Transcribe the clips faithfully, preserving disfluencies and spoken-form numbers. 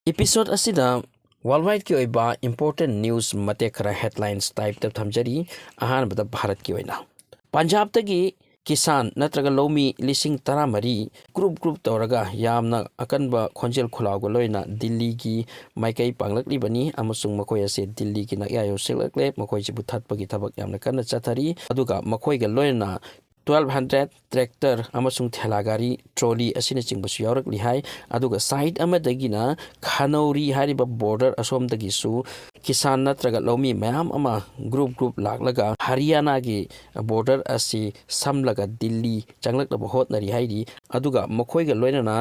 Episode ꯑꯁꯤꯗ worldwide ꯀꯤ ꯑꯣꯏꯕ important news ꯃꯇꯦꯛ ꯈꯔ headlines type ꯇ ꯊꯝꯖꯔꯤ꯫ ꯑꯍꯥꯟꯕꯗ ꯚꯥꯔꯠꯀꯤ ꯑꯣꯏꯅ ꯄꯟꯖꯥꯕꯇꯒꯤ ꯀꯤꯁꯥꯟ ꯅꯠꯇ꯭ꯔꯒ ꯂꯧꯃꯤ ꯂꯤꯁꯤꯡ ꯇꯔꯥꯃꯔꯤ group group ꯇꯧꯔꯒ ꯌꯥꯝꯅ ꯑꯀꯟꯕ ꯈꯣꯟꯖꯦꯜ ꯈꯨꯂꯥꯎꯒ ꯂꯣꯏꯅ ꯗꯤꯜꯂꯤꯒꯤ ꯃꯥꯏꯀꯩ ꯄꯥꯡꯂꯛꯂꯤꯕꯅꯤ, ꯑꯃꯁꯨꯡ ꯃꯈꯣꯏ ꯑꯁꯤ ꯗꯤꯜꯂꯤꯒꯤ ꯅꯛꯌꯥ ꯌꯧꯁꯤꯜꯂꯛꯂꯦ꯫ ꯃꯈꯣꯏꯁꯤꯕꯨ ꯊꯠꯄꯒꯤ ꯊꯕꯛ ꯌꯥꯝꯅ ꯀꯟꯅ ꯆꯠꯊꯔꯤ꯫ ꯑꯗꯨꯒ ꯃꯈꯣꯏꯒ ꯂꯣꯏꯅꯅ twelve hundred tractor ꯑꯃꯁꯨꯡ ꯊꯦꯂꯥ ꯒꯥꯔꯤ, trolley ꯑꯁꯤꯅꯆꯤꯡꯕꯁꯨ ꯌꯥꯎꯔꯛꯂꯤ ꯍꯥꯏ꯫ ꯑꯗꯨꯒ side ꯑꯃꯗꯒꯤꯅ ꯈꯅꯧꯔꯤ ꯍꯥꯏꯔꯤꯕ border ꯑꯁꯣꯝꯗꯒꯤꯁꯨ ꯀꯤꯁꯥꯟ ꯅꯠꯇ꯭ꯔꯒ ꯂꯧꯃꯤ ꯃꯌꯥꯝ ꯑꯃ group group ꯂꯥꯛꯂꯒ ꯍꯔꯤꯌꯥꯅꯥꯒꯤ border ꯑꯁꯤ ꯁꯝꯂꯒ ꯗꯤꯜꯂꯤ ꯆꯪꯂꯛꯅꯕ ꯍꯣꯠꯅꯔꯤ ꯍꯥꯏꯔꯤ꯫ ꯑꯗꯨꯒ ꯃꯈꯣꯏꯒ ꯂꯣꯏꯅꯅ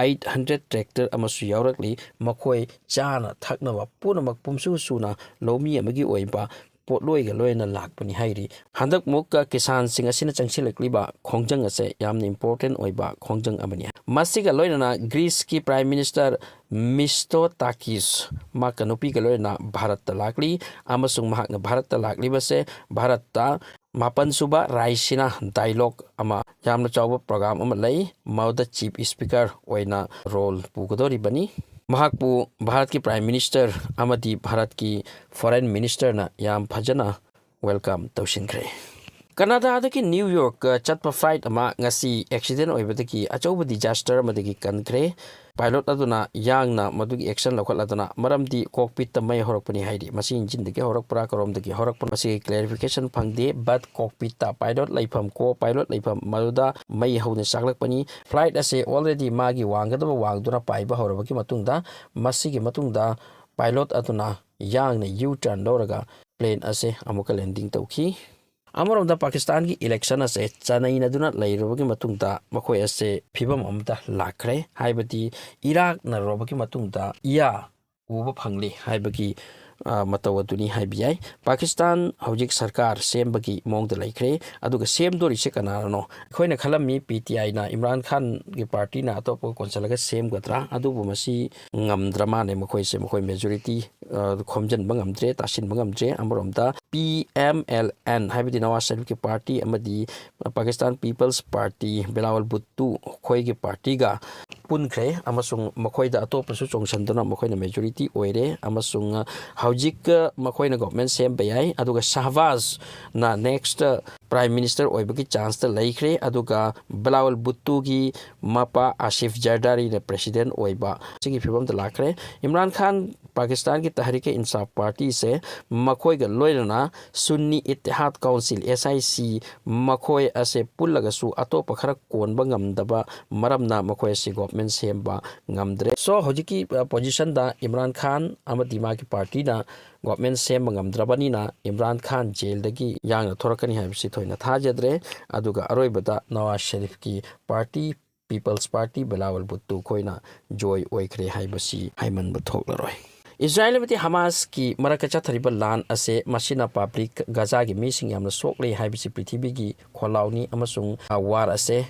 eight hundred tractor ꯑꯃꯁꯨ ꯌꯥꯎꯔꯛꯂꯤ꯫ ꯃꯈꯣꯏ ꯆꯥꯅ ꯊꯛꯅꯕ ꯄꯨꯝꯅꯃꯛ ꯄꯨꯝꯁꯨ ꯁꯨꯅ ꯂꯧꯃꯤ ꯑꯃꯒꯤ ꯑꯣꯏꯕ ꯄꯣꯠꯂꯣꯏꯒ ꯂꯣꯏꯅ ꯂꯥꯛꯄꯅꯤ ꯍꯥꯏꯔꯤ꯫ ꯍꯟꯗꯛ ꯃꯨꯛꯀ ꯀꯤꯁꯥꯟꯁꯤꯡ ꯑꯁꯤꯅ ꯆꯪꯁꯤꯜꯂꯛꯂꯤꯕ ꯈꯣꯡꯖꯪ ꯑꯁꯦ ꯌꯥꯝꯅ important ꯑꯣꯏꯕ ꯈꯣꯡꯖꯪ ꯑꯃꯅꯤ꯫ ꯃꯁꯤꯒ ꯂꯣꯏꯅꯅ Greece ꯀꯤ Prime Minister Mitsotakis ꯃꯍꯥꯛꯀ ꯅꯨꯄꯤꯒ ꯂꯣꯏꯅꯅ ꯚꯥꯔꯠꯇ ꯂꯥꯛꯂꯤ, ꯑꯃꯁꯨꯡ ꯃꯍꯥꯛꯅ ꯚꯥꯔꯠꯇ ꯂꯥꯛꯂꯤꯕꯁꯦ ꯚꯥꯔꯠꯇ ꯃꯥꯄꯟ ꯁꯨꯕ ꯔꯥꯏꯁꯤꯅꯥ dialogue ꯑꯃ ꯌꯥꯝꯅ ꯆꯥꯎꯕ program ꯑꯃ ꯂꯩ, ꯃꯗꯨꯗ chief speaker ꯑꯣꯏꯅ role ꯄꯨꯒꯗꯧꯔꯤꯕꯅꯤ꯫ ꯃꯍꯥꯛꯄꯨ ꯚꯥꯔꯠꯀꯤ Prime Minister ꯑꯃꯗꯤ ꯚꯥꯔꯠꯀꯤ Foreign Minister ꯅ ꯌꯥꯝ ꯐꯖꯅ welcome ꯇꯧꯁꯤꯟꯈ꯭ꯔꯦ꯫ ꯀꯅꯥꯗꯥꯗꯒꯤ ꯅ꯭ꯌꯨ ꯌꯣꯔꯛ ꯆꯠꯄ flight ꯑꯃ ꯉꯁꯤ accident ꯑꯣꯏꯕꯗꯒꯤ ꯑꯆꯧꯕ disaster ꯑꯃꯗꯒꯤ ꯀꯟꯈ꯭ꯔꯦ꯫ Pilot ꯑꯗꯨꯅ ꯌꯥꯡꯅ ꯃꯗꯨꯒꯤ action ꯂꯧꯈꯠꯂꯗꯨꯅ, ꯃꯔꯝꯗꯤ cockpit ꯇ ꯃꯩ ꯍꯧꯔꯛꯄꯅꯤ ꯍꯥꯏꯔꯤ꯫ ꯃꯁꯤ engine ꯗꯒꯤ ꯍꯧꯔꯛꯄ꯭ꯔꯥ, ꯀꯔꯣꯝꯗꯒꯤ ꯍꯧꯔꯛꯄꯅꯣ, ꯃꯁꯤꯒꯤ clarification ꯐꯪꯗꯦ꯫ But cockpit ꯇ pilot ꯂꯩꯐꯝ, co-pilot ꯂꯩꯐꯝ ꯃꯗꯨꯗ ꯃꯩ ꯍꯧꯅ ꯆꯥꯛꯂꯛꯄꯅꯤ꯫ Flight ꯑꯁꯦ already ꯃꯥꯒꯤ ꯋꯥꯡꯒꯗꯕ ꯋꯥꯡꯗꯨꯅ ꯄꯥꯏꯕ ꯍꯧꯔꯕꯒꯤ ꯃꯇꯨꯡꯗ, ꯃꯁꯤꯒꯤ ꯃꯇꯨꯡꯗ pilot ꯑꯗꯨꯅ ꯌꯥꯡꯅ U-turn ꯂꯧꯔꯒ plane ꯑꯁꯦ ꯑꯃꯨꯛꯀ landing ꯇꯧꯈꯤ꯫ ꯑꯃꯔꯣꯝꯗ ꯄꯥꯀꯤꯁꯇꯥꯟꯒꯤ election ꯑꯁꯦ ꯆꯅꯩꯅꯗꯨꯅ ꯂꯩꯔꯨꯕꯒꯤ ꯃꯇꯨꯡꯗ ꯃꯈꯣꯏ ꯑꯁꯦ ꯐꯤꯕꯝ ꯑꯃꯗ ꯂꯥꯛꯈ꯭ꯔꯦ, ꯍꯥꯏꯕꯗꯤ ꯏꯔꯥꯛꯅꯔꯨꯕꯒꯤ ꯃꯇꯨꯡꯗ ꯏꯌꯥ ꯎꯕ ꯐꯪꯂꯤ ꯍꯥꯏꯕꯒꯤ ꯑ, ꯃꯇꯧ ꯑꯗꯨꯅꯤ ꯍꯥꯏꯕ ꯌꯥꯏ꯫ ꯄꯥꯀꯤꯁꯇꯥꯟ ꯍꯧꯖꯤꯛ ꯁꯔꯀꯥꯔ ꯁꯦꯝꯕꯒꯤ ꯃꯑꯣꯡꯗ ꯂꯩꯈ꯭ꯔꯦ꯫ ꯑꯗꯨꯒ ꯁꯦꯝꯗꯣꯔꯤꯁꯦ ꯀꯅꯥꯅꯅꯣ? ꯑꯩꯈꯣꯏꯅ ꯈꯜꯂꯝꯃꯤ ꯄꯤ ꯇꯤ ꯑꯥꯏꯅ, ꯏꯝꯔꯥꯟ ꯈꯥꯟꯒꯤ ꯄꯥꯔꯇꯤꯅ ꯑꯇꯣꯞꯄ ꯀꯣꯟꯁꯤꯜꯂꯒ ꯁꯦꯝꯒꯗ꯭ꯔꯥ? ꯑꯗꯨꯕꯨ ꯃꯁꯤ ꯉꯝꯗ꯭ꯔ ꯃꯥꯜꯂꯦ꯫ ꯃꯈꯣꯏꯁꯦ, ꯃꯈꯣꯏ ꯃꯦꯖꯣꯔꯤꯇꯤ, ꯑ, ꯈꯣꯝꯖꯤꯟꯕ ꯉꯝꯗ꯭ꯔꯦ, ꯇꯥꯁꯤꯟꯕ ꯉꯝꯗ꯭ꯔꯦ꯫ ꯑꯃꯔꯣꯝꯗ ꯄꯤ ꯑꯦꯝ ꯑꯦꯜ ꯑꯦꯟ, ꯍꯥꯏꯕꯗꯤ ꯅꯋꯥꯖ ꯁꯔꯤꯐꯀꯤ ꯄꯥꯔꯇꯤ ꯑꯃꯗꯤ ꯄꯥꯀꯤꯁꯇꯥꯟ ꯄꯤꯄꯜꯁ ꯄꯥꯔꯇꯤ, ꯕꯤꯂꯥꯋꯜ ꯚꯨꯠꯇꯨ ꯈꯣꯏꯒꯤ ꯄꯥꯔꯇꯤꯒ ꯄꯨꯟꯈ꯭ꯔꯦ ꯑꯃꯁꯨꯡ ꯃꯈꯣꯏꯗ ꯑꯇꯣꯞꯄꯁꯨ ꯆꯣꯡꯁꯤꯟꯗꯨꯅ ꯃꯈꯣꯏꯅ ꯃꯦꯖꯣꯔꯤꯇꯤ ꯑꯣꯏꯔꯦ꯫ ꯑꯃꯁꯨꯡ ꯍꯧꯖꯤꯛ ꯃꯈꯣꯏꯅ ꯒꯣꯚꯔꯟꯃꯦꯟ ꯁꯦꯝꯕ ꯌꯥꯏ꯫ ꯑꯗꯨꯒ ꯁꯍꯕꯥꯖꯅ ꯅꯦꯛꯁ ꯄ꯭ꯔꯥꯏꯝ ꯃꯤꯅꯤꯁꯇꯔ ꯑꯣꯏꯕꯒꯤ ꯆꯥꯟꯁꯇ ꯂꯩꯈ꯭ꯔꯦ꯫ ꯑꯗꯨꯒ ꯕꯤꯂꯥꯋꯜ ꯚꯨꯠꯇꯨꯒꯤ ꯃꯄꯥ ꯑꯥꯁꯤꯐ ꯖꯔꯗꯥꯔꯤꯅ ꯄ꯭ꯔꯦꯁꯤꯗꯦꯟ ꯑꯣꯏꯕ ꯁꯤꯒꯤ ꯐꯤꯕꯝꯗ ꯂꯥꯛꯈ꯭ꯔꯦ꯫ ꯏꯝꯔꯥꯟ ꯈꯥꯟ ꯄꯥꯀꯤꯁꯇꯥꯟꯒꯤ ꯇꯍꯔꯤꯀꯦ ꯏꯟꯁꯥꯐ ꯄꯥꯔꯇꯤꯁꯦ ꯃꯈꯣꯏꯒ ꯂꯣꯏꯅꯅ ꯁꯨꯟꯅꯤ ꯏꯠꯇꯤꯍꯥꯗ ꯀꯥꯎꯟꯁꯤꯜ, ꯑꯦꯁ ꯑꯥꯏ ꯁꯤ, ꯃꯈꯣꯏ ꯑꯁꯦ ꯄꯨꯜꯂꯒꯁꯨ ꯑꯇꯣꯞꯄ ꯈꯔ ꯀꯣꯟꯕ ꯉꯝꯗꯕ ꯃꯔꯝꯅ ꯃꯈꯣꯏ ꯑꯁꯤ ꯒꯣꯚꯔꯟꯃꯦꯟ ꯁꯦꯝꯕ ꯉꯝꯗ꯭ꯔꯦ꯫ ꯁꯣ, ꯍꯧꯖꯤꯛꯀꯤ, ꯑ, ꯄꯣꯖꯤꯁꯟꯗ ꯏꯝꯔꯥꯟ ꯈꯥꯟ ꯑꯃꯗꯤ ꯃꯥꯒꯤ ꯄꯥꯔꯇꯤꯅ ꯒꯣꯚꯔꯟꯃꯦꯟ ꯁꯦꯝꯕ ꯉꯝꯗ꯭ꯔꯕꯅꯤꯅ ꯏꯝꯔꯥꯟ ꯈꯥꯟ ꯖꯦꯜꯗꯒꯤ ꯌꯥꯡꯅ ꯊꯣꯔꯛꯀꯅꯤ ꯍꯥꯏꯕꯁꯤ ꯊꯣꯏꯅ ꯊꯥꯖꯗ꯭ꯔꯦ꯫ ꯑꯗꯨꯒ ꯑꯔꯣꯏꯕꯗ ꯅꯋꯥꯖ ꯁꯔꯤꯐꯀꯤ ꯄꯥꯔꯇꯤ, ꯄꯤꯄꯜꯁ ꯄꯥꯔꯇꯤ, ꯕꯤꯂꯥꯋꯜ ꯚꯨꯠꯇꯨ ꯈꯣꯏꯅ ꯖꯣꯏ ꯑꯣꯏꯈ꯭ꯔꯦ ꯍꯥꯏꯕꯁꯤ ꯍꯥꯏꯃꯟꯕ ꯊꯣꯛꯂꯔꯣꯏ꯫ ꯏꯁꯔꯥꯌꯦꯜ ꯑꯃꯗꯤ ꯍꯃꯥꯁꯀꯤ ꯃꯔꯛꯇ ꯆꯠꯊꯔꯤꯕ ꯂꯥꯟ ꯑꯁꯦ ꯃꯁꯤꯅ ꯄꯕ꯭ꯂꯤꯛ ꯒꯥꯖꯥꯒꯤ ꯃꯤꯁꯤꯡ ꯌꯥꯝꯅ ꯁꯣꯛꯂꯦ ꯍꯥꯏꯕꯁꯤ ꯄ꯭ꯔꯤꯊꯤꯕꯤꯒꯤ ꯈꯣꯜꯂꯥꯎꯅꯤ ꯑꯃꯁꯨꯡ ꯋꯥꯔ ꯑꯁꯦ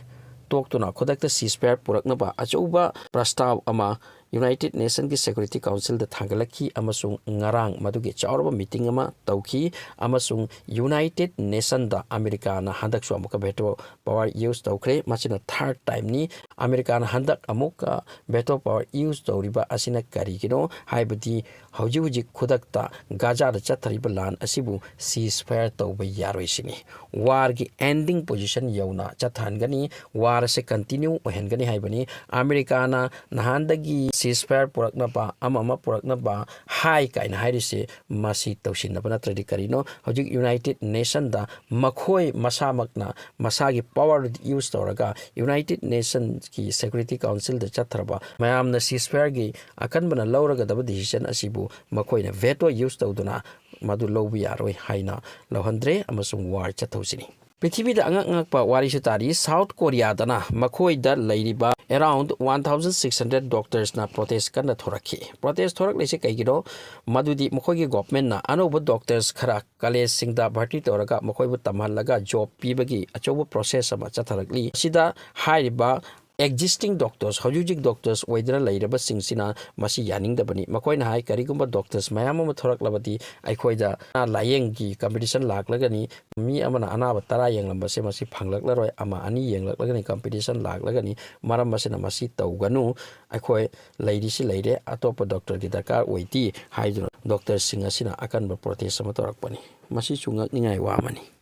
ꯇꯣꯛꯇꯨꯅ ꯈꯨꯗꯛꯇ ꯁꯤꯁꯐꯥꯌꯔ ꯄꯨꯔꯛꯅꯕ ꯑꯆꯧꯕ ꯄ꯭ꯔꯁꯇꯥꯕ ꯑꯃ ꯌꯨꯅꯥꯏꯇꯦꯗ ꯅꯦꯁꯟꯒꯤ ꯁꯦꯀ꯭ꯌꯨꯔꯤꯇꯤ ꯀꯥꯎꯟꯁꯤꯜꯗ ꯊꯥꯡꯒꯠꯂꯛꯈꯤ ꯑꯃꯁꯨꯡ ꯉꯔꯥꯡ ꯃꯗꯨꯒꯤ ꯆꯥꯎꯔꯕ ꯃꯤꯇꯤꯡ ꯑꯃ ꯇꯧꯈꯤ꯫ ꯑꯃꯁꯨꯡ ꯌꯨꯅꯥꯏꯇꯦꯗ ꯅꯦꯁꯟꯗ ꯑꯃꯦꯔꯤꯀꯥꯅ ꯍꯟꯗꯛꯁꯨ ꯑꯃꯨꯛꯀ ꯚꯦꯇꯣ ꯄꯋꯥꯔ ꯌꯨꯁ ꯇꯧꯈ꯭ꯔꯦ꯫ ꯃꯁꯤꯅ ꯊꯥꯔꯗ ꯇꯥꯏꯝꯅꯤ꯫ ꯑꯃꯦꯔꯤꯀꯥꯅ ꯍꯟꯗꯛ ꯑꯃꯨꯛ, ꯑ, ꯚꯦꯇꯣ ꯄꯋꯥꯔ ꯌꯨꯁ ꯇꯧꯔꯤꯕ ꯑꯁꯤꯅ ꯀꯔꯤꯒꯤꯅꯣ? ꯍꯥꯏꯕꯗꯤ ꯍꯧꯖꯤꯛ ꯍꯧꯖꯤꯛ ꯈꯨꯗꯛꯇ ꯒꯥꯖꯥꯗ ꯆꯠꯊꯔꯤꯕ ꯂꯥꯟ ꯑꯁꯤꯕꯨ ꯁꯤꯁꯐꯥꯌꯔ ꯇꯧꯕ ꯌꯥꯔꯣꯏ ꯁꯤꯅꯤ꯫ ꯋꯥꯔꯒꯤ ꯑꯦꯟꯗꯤꯡ ꯄꯣꯖꯤꯁꯟ ꯌꯧꯅ ꯆꯠꯊꯍꯟꯒꯅꯤ, ꯋꯥꯔ ꯑꯁꯦ ꯀꯟꯇꯤꯅ꯭ꯌꯨ ꯑꯣꯏꯍꯟꯒꯅꯤ ꯍꯥꯏꯕꯅꯤ꯫ ꯑꯃꯦꯔꯤꯀꯥꯅ ꯅꯍꯥꯟꯗꯒꯤ ꯁꯤꯁꯐꯥꯌꯔ ꯄꯨꯔꯛꯅꯕ, ꯑꯃ ꯑꯃ ꯄꯨꯔꯛꯅꯕ ꯍꯥꯏ ꯀꯥꯏꯅ ꯍꯥꯏꯔꯤꯁꯦ ꯃꯁꯤ ꯇꯧꯁꯤꯟꯅꯕ ꯅꯠꯇ꯭ꯔꯗꯤ ꯀꯔꯤꯅꯣ? ꯍꯧꯖꯤꯛ ꯌꯨꯅꯥꯏꯇꯦꯗ ꯅꯦꯁꯟꯗ ꯃꯈꯣꯏ ꯃꯁꯥꯃꯛꯅ ꯃꯁꯥꯒꯤ ꯄꯋꯥꯔ ꯌꯨꯁ ꯇꯧꯔꯒ ꯌꯨꯅꯥꯏꯇꯦꯗ ꯅꯦꯁꯟꯒꯤ ꯁꯦꯀ꯭ꯌꯨꯔꯤꯇꯤ ꯀꯥꯎꯟꯁꯤꯜꯗ ꯆꯠꯊꯔꯕ ꯃꯌꯥꯝꯅ ꯁꯤꯁꯐꯥꯌꯔꯒꯤ ꯑꯀꯟꯕꯅ ꯂꯧꯔꯒꯗꯕ ꯗꯤꯁꯤꯖꯟ ꯑꯁꯤꯕꯨ ꯃꯈꯣꯏꯅ ꯚꯦꯇꯣ ꯌꯨꯁ ꯇꯧꯗꯨꯅ ꯃꯗꯨ ꯂꯧꯕ ꯌꯥꯔꯣꯏ ꯍꯥꯏꯅ ꯂꯧꯍꯟꯗ꯭ꯔꯦ ꯑꯃꯁꯨꯡ ꯋꯥꯔ ꯆꯠꯊꯧꯁꯤꯅꯤ꯫ ꯄ꯭ꯔꯤꯊꯤꯕꯤꯗ ꯑꯉꯛ ꯑꯉꯛꯄ ꯋꯥꯔꯤꯁꯨ ꯇꯥꯔꯤ꯫ ꯁꯥꯎꯠ ꯀꯣꯔꯤꯌꯥꯗꯅ ꯃꯈꯣꯏꯗ ꯂꯩꯔꯤꯕ around one thousand six hundred doctorsꯅ protest ꯀꯟꯅ ꯊꯣꯔꯛꯈꯤ꯫ Protest ꯊꯣꯔꯛꯂꯤꯁꯦ ꯀꯩꯒꯤꯅꯣ? ꯃꯗꯨꯗꯤ ꯃꯈꯣꯏꯒꯤ governmentꯅ ꯑꯅꯧꯕ doctors ꯈꯔ collegeꯁꯤꯡꯗ ꯚꯔꯇꯤ ꯇꯧꯔꯒ ꯃꯈꯣꯏꯕꯨ ꯇꯝꯍꯜꯂꯒ job ꯄꯤꯕꯒꯤ ꯑꯆꯧꯕ process ꯑꯃ ꯆꯠꯊꯔꯛꯂꯤ꯫ ꯃꯁꯤꯗ ꯍꯥꯏꯔꯤꯕ existing doctors, ꯍꯧꯖꯤꯛ ꯍꯧꯖꯤꯛ doctors ꯑꯣꯏꯗꯨꯅ ꯂꯩꯔꯕꯁꯤꯡꯁꯤꯅ ꯃꯁꯤ ꯌꯥꯅꯤꯡꯗꯕꯅꯤ꯫ ꯃꯈꯣꯏꯅ ꯍꯥꯏ, ꯀꯔꯤꯒꯨꯝꯕ doctors ꯃꯌꯥꯝ ꯑꯃ ꯊꯣꯔꯛꯂꯕꯗꯤ ꯑꯩꯈꯣꯏꯗ ꯂꯥꯌꯦꯡꯒꯤ competition ꯂꯥꯛꯂꯒꯅꯤ꯫ ꯃꯤ ꯑꯃꯅ ꯑꯅꯥꯕ ꯇꯔꯥ ꯌꯦꯡꯂꯝꯕꯁꯦ ꯃꯁꯤ ꯐꯪꯂꯛꯂꯔꯣꯏ, ꯑꯃ ꯑꯅꯤ ꯌꯦꯡꯂꯛꯂꯒꯅꯤ, competition ꯂꯥꯛꯂꯒꯅꯤ꯫ ꯃꯔꯝ ꯑꯁꯤꯅ ꯃꯁꯤ ꯇꯧꯒꯅꯨ, ꯑꯩꯈꯣꯏ ꯂꯩꯔꯤꯁꯤ ꯂꯩꯔꯦ, ꯑꯇꯣꯞꯄ doctorꯒꯤ ꯗꯔꯀꯥꯔ ꯑꯣꯏꯗꯦ ꯍꯥꯏꯗꯨꯅ doctorꯁꯤꯡ ꯑꯁꯤꯅ ꯑꯀꯟꯕ protest ꯑꯃ ꯇꯧꯔꯛꯄꯅꯤ꯫ ꯃꯁꯤꯁꯨ ꯉꯛꯅꯤꯡꯉꯥꯏ ꯋꯥ ꯑꯃꯅꯤ꯫